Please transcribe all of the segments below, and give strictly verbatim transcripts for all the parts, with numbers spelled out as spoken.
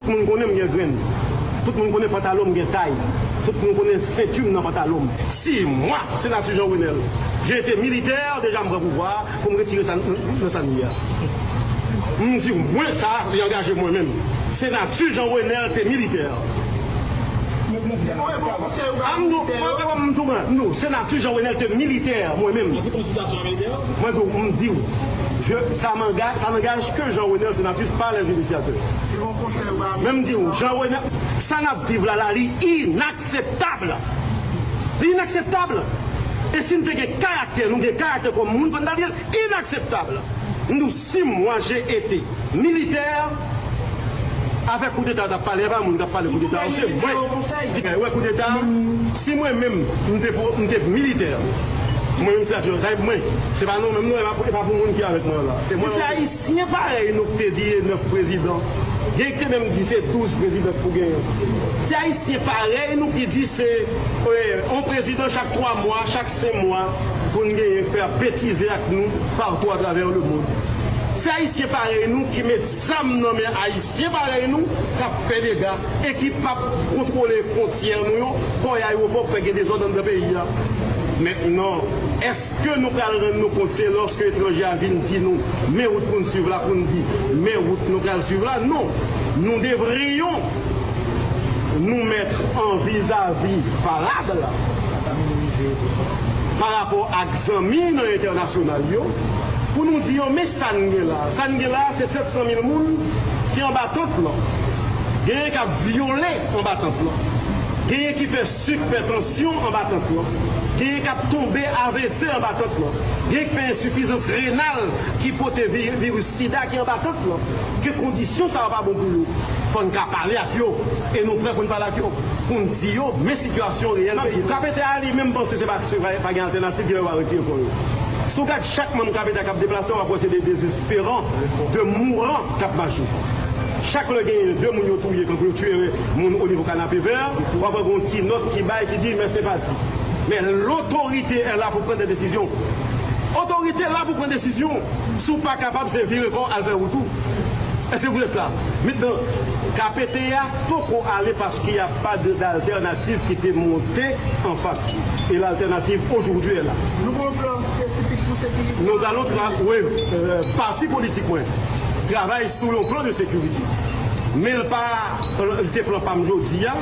Tout moun konnen m gen grenn. Tout moun konnen pantalon m gen tay. Tout moun konnen senti m nan pantalon m. Si mwa, senatè Jean Renel, j'ai été militaire, deja m pran pouvwa a, pou m retire sa n- nan sa n ye a. M di w, mwen, sa a, li angaje mwen menm. Senatè Jean Renel te militè. A m di w, mwen, mwen, mwen, m tou pran. Non, senatè Jean Renel te militè, mwen menm. Mwen di w, m di w, je, ça m'engage, ça n'engage que Jean Renel, sénatus, pas les initiateurs. Men m di w, Jean Renel, sa n ap viv la, la, li inakseptab. Li inakseptab. E si n te gen karaktè, nou gen karaktè kòm moun, fò n ta di l inakseptab. M di w, si mwa, j'ai été militaire, afè koudeta t ap pale, e pa moun k ap pale koudeta, se mwen ki te wè koudeta. Si mwen menm, m te, pou- m te militè, mwen menm, se sa, sa e mwen. Se pa nou menm, non, e pa pou- e pa pou moun ki avèk mwen la. Se mwen. Se Ayisyen parèy nou ki te di e nèf prezidan. Gen ki te menm di se douz prezidan k pou genyen. Se Ayisyen parèy nou ki di se, e, on prezidan chak twa mwa, chak senk mwa, pou n genyen k fè betize ak nou partou atravè lemonn. Se Ayisyen parèy nou ki met zam nan men Ayisyen parèy nou k ap fè dega e ki p ap kontwole fwontyè nou yo, kòy ayewopò k fè gen dezòd anndan peyi a. Mentnan, èske nou pral rann nou kont se lòske etranje a vin di nou, men wout pou n swiv la, pou n di, men wout nou pral swiv la? Non. Nous devrions nous mettre en vis-à-vis valable pa rapò ak zanmi nan entènasyonal yo, pou nou di yo, men sa n gen la. Sa n gen la, se sèt san mil moun ki anba tant lan. Genyen k ap vyole anba tant lan. Genyen ki fè sik, fè tansyon anba tant lan. Genyen k ap tonbe A V C anba tant lan. Genyen ki fè ensifizans renal ki pote vi- viris sida ki anba tant lan. Ke kondisyon sa yo pa bon pou yo. Fò n ka pale ak yo. E nou prè pou n pale ak yo. Pou n di yo, men sitiyasyon reyèl peyi. K P T A li menm panse se pa, se pa, pa gen altènativ, ki lè yo va retire kò yo. Si w gad chak manm K P T A k ap deplase, w ap wè se de dezesperan, de mouran k ap mache. Chak lè genyen de moun yo touye, kankou yo tiye moun o nivo Kanapevè, w ap wè gen yon ti nòt ki bay ki di, men se pa di. Men lotorite est là pour prendre des décisions. Otorite la pou pran desizyon. Si w pa kapab, se vire kò w al fè wout ou. Est-ce que vous êtes là? Mentnan, K P T A poko ale paske y a pa de, d'alternative ki te monte an fas. E l'alternative aujourd'hui est là. Nou gen yon plan espesifik pou sekirite? Nous allons tra- oui, euh, pati politik mwen travay sou yon plan de sekirite. Men l pa, se plan pa m jodi a,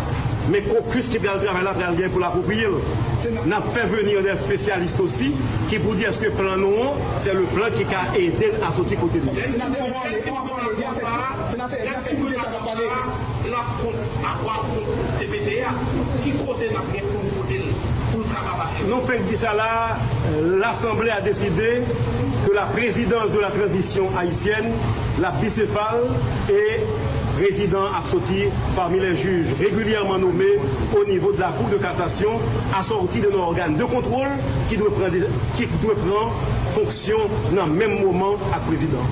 men kokis ki pral travay la pral gen pou l apwopriye l. N ap fè veni des spécialistes aussi ki pou di èske plan nou an, se le plan ki ka ede n a soti kote nou ye. Senatè, senatè, senatè, senatè, senatè, senatè, l ap kont, a kwa kont C P T A, ki kote n ap gen pou n pote l, pou l kapab achte? Nou fenk di sa la, l'Assemblée a décidé que la présidence de la transition haïtienne, la bicéphale, et président ap soti parmi les juges régulièrement nommés au niveau de la Cour de cassation, assorti de nos organes de contrôle qui doit prendre, qui doit prendre fonction dans le même moment ak président.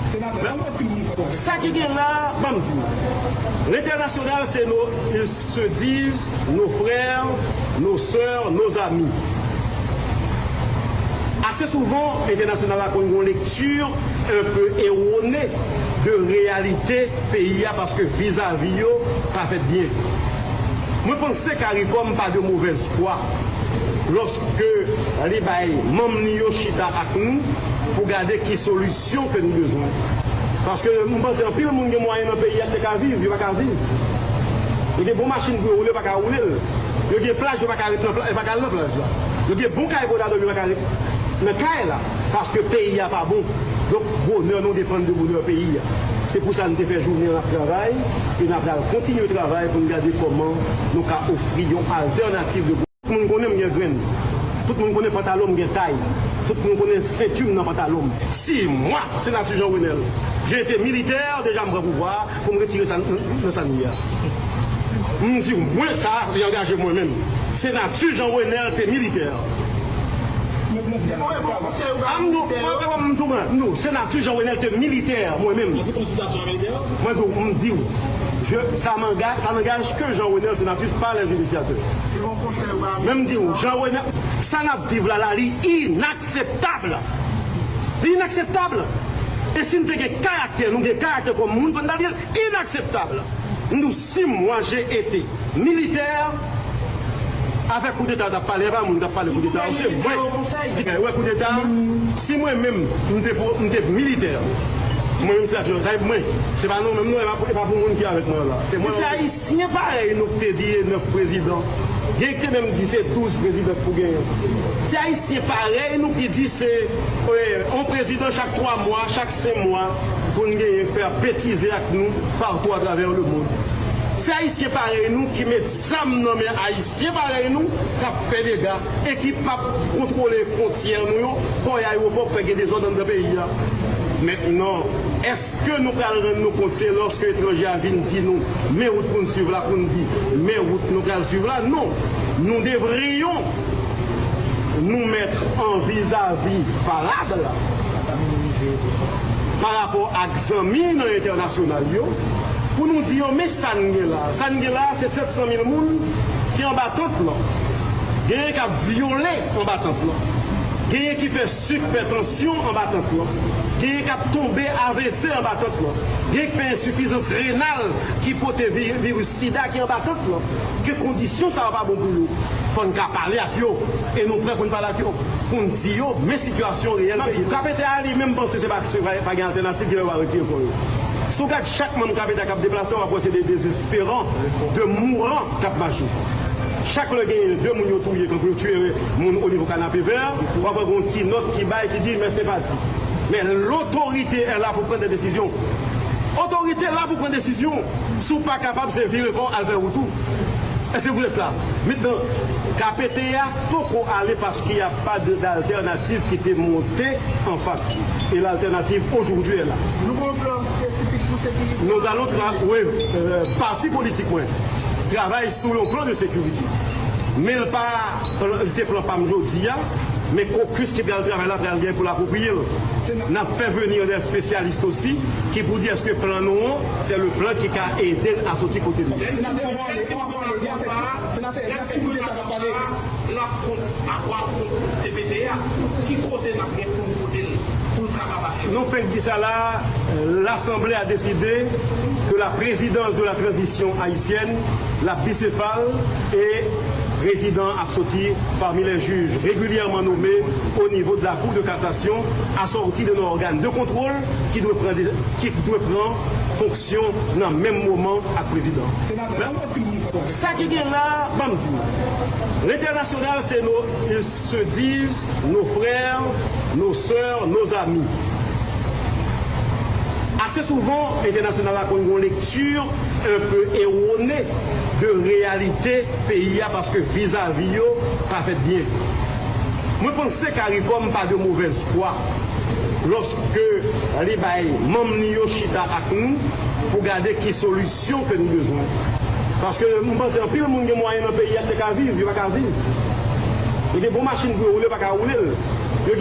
Sa ki gen la, ban m di nou, l'international, c'est nos, ils se disent nos frères, nos sœurs, nos amis. Ase souvan, entènasyonal la konn gen yon lekti un peu erone de reyalite peyi a, paske vizavi yo pa fèt byen. Mwen panse CARICOM pa de mauvaise foi lòske li bay manm li yo chita ak nou pou gade ki solisyon ke nou bezwen. Paske m panse anpil moun gen mwayen nan peyi a ki te ka viv, yo pa ka viv. Yo gen bon machin pou yo woule, yo pa ka woule l. Yo gen plaj, yo pa ka ret nan pla- yo pa ka al nan plaj la. Yo gen bon kay pou yo ta dòmi, yo pa ka ret nan kay la. Paske peyi a pa bon. Donk, bonè nou depann de bonè peyi a. Se pou sa n te fè jounen an n ap travay, e n ap pral kontinye travay pou n gade kòman nou ka ofri yon altènativ de Tout moun konnen m gen grenn. Tout moun konnen pantalon m gen tay. Tout moun konnen senti m nan pantalon m. Si mwa, senatè Jean Renel, j'ai été militaire, deja m pran pouvwa a pou m retire sa n- nan sa n ye a. M di w, mwen, sa a, li angaje mwen menm. Senatè Jean Renel te militè. A m nou, mwen, mwen, m tou pran. Non, senatè Jean Renel te militè, mwen menm. Mwen di w, m di w, je, ça m'engage, ça n'engage que Jean Renel Sénatus, pas les initiateurs. Men m di w, Jean Renel, sa n ap viv la, la, li inakseptab. Li inakseptab. E si n te gen karaktè, nou gen karaktè kòm moun, fò n ta di l inakseptab. M di w, si mwa je ete militè, afè koudeta t ap pale, e pa moun k ap pale koudeta yo, se mwen. Wè koudeta, si mwen menm, m te, m te militè, mwen menm se aksyon, sa e mwen. Se pa nou menm non, e pa, e pa pou moun ki avèk mwen la. Se mwen. Se Ayisyen parèy nou ki te di e nèf prezidan. Gen ki te menm di se douz prezidan k pou genyen. Se Ayisyen parèy nou ki di se, e, yon prezidan chak twa mwa, chak senk mwa, pou n genyen k fè betize ak nou partou atravè lemonn. Se Ayisyen parèy nou ki met zam nan men Ayisyen parèy nou k ap fè dega e ki p ap kontwole fwontyè nou yo, kòy ayewopò k fè gen dezòd anndan peyi a. Mentnan, èske nou pral rann nou kont se lòske etranje a vin di nou, men wout pou n swiv la, pou n di, men wout nou pral swiv la? Non. Nous devrions nous mettre en vis-à-vis valable pa rapò ak zanmi nan entènasyonal yo, pou nou di yo, men sa n gen la. Sa n gen la, se sèt san mil moun ki anba tant lan. Genyen k ap vyole anba tant lan. Genyen ki fè sik, fè tansyon anba tant lan. Genyen k ap tonbe A V C anba tant lan. Genyen ki fè ensifizans renal ki pote vi-, viris sida ki anba tant lan. Ke kondisyon sa yo pa bon pou yo. Fò n ka pale ak yo. E nou prè pou n pale ak yo. Pou n di yo, men sitiyasyon reyèl peyi. K P T A li menm panse se pa, se pa, pa gen altènativ ki fè yo pa retire kò yo. Si w gad chak manm K P T A k ap deplase, w ap wè se de dezesperan, de mouran k ap mache. Chak lè genyen de moun yo touye, kankou yo tiye moun o nivo Kanapevè, w ap wè gen yon ti nòt ki bay, ki di, men senpati. Men lotorite est là pour prendre des décisions. Otorite la pou pran desizyon. Si w pa kapab, se vire kò w al fè wout ou. Èske vous êtes là? Mentnan, K P T A poko ale paske y a pa de, d'alternative ki te monte an fas. E l'alternative aujourd'hui est là. Nou gen yon plan espesifik pou sekirite? Nous allons tra-, oui, euh, pati politik mwen travay sou yon plan de sekirite. Men l pa, se plan pa m jodi a, men kokis ki pral travay la pral gen pou l apwopriye l. N ap fè veni des spécialistes aussi ki pou di èske plan nou an, se le plan ki ka ede n a soti kote nou ye. Senatè, anvan ale, anvan ale, gen afè, senatè, gen afè koudeta k ap pale. L ap kont, a kwa kont C P T A, ki kote n ap gen pou n pote l, pou l kapab achte? Nou fenk di sa la, l'Assemblée a décidé que la présidence de la transition haïtienne, la bicéphale, e prezidan ap soti parmi les juges régulièrement nommés au niveau de la Cour de cassation, assorti de nos organes de contrôle qui doit prendre, qui doit prendre fonction nan menm moman ak prezidan. Sa ki gen la, ban m di nou, l'intènasyonal, se nos, ils se disent nos frères, nos sœurs, nos amis. Ase souvan, entènasyonal la konn gen yon lekti un peu erone de reyalite peyi a, paske vizavi yo pa fèt byen. Mwen panse CARICOM pa de mauvaise foi lòske li bay manm li yo chita ak nou pou gade ki solisyon ke nou bezwen. Paske m panse anpil moun gen mwayen nan peyi a, te ka viv, yo pa ka viv. Yo gen bon machin pou yo woule, yo pa ka woule l. Yo gen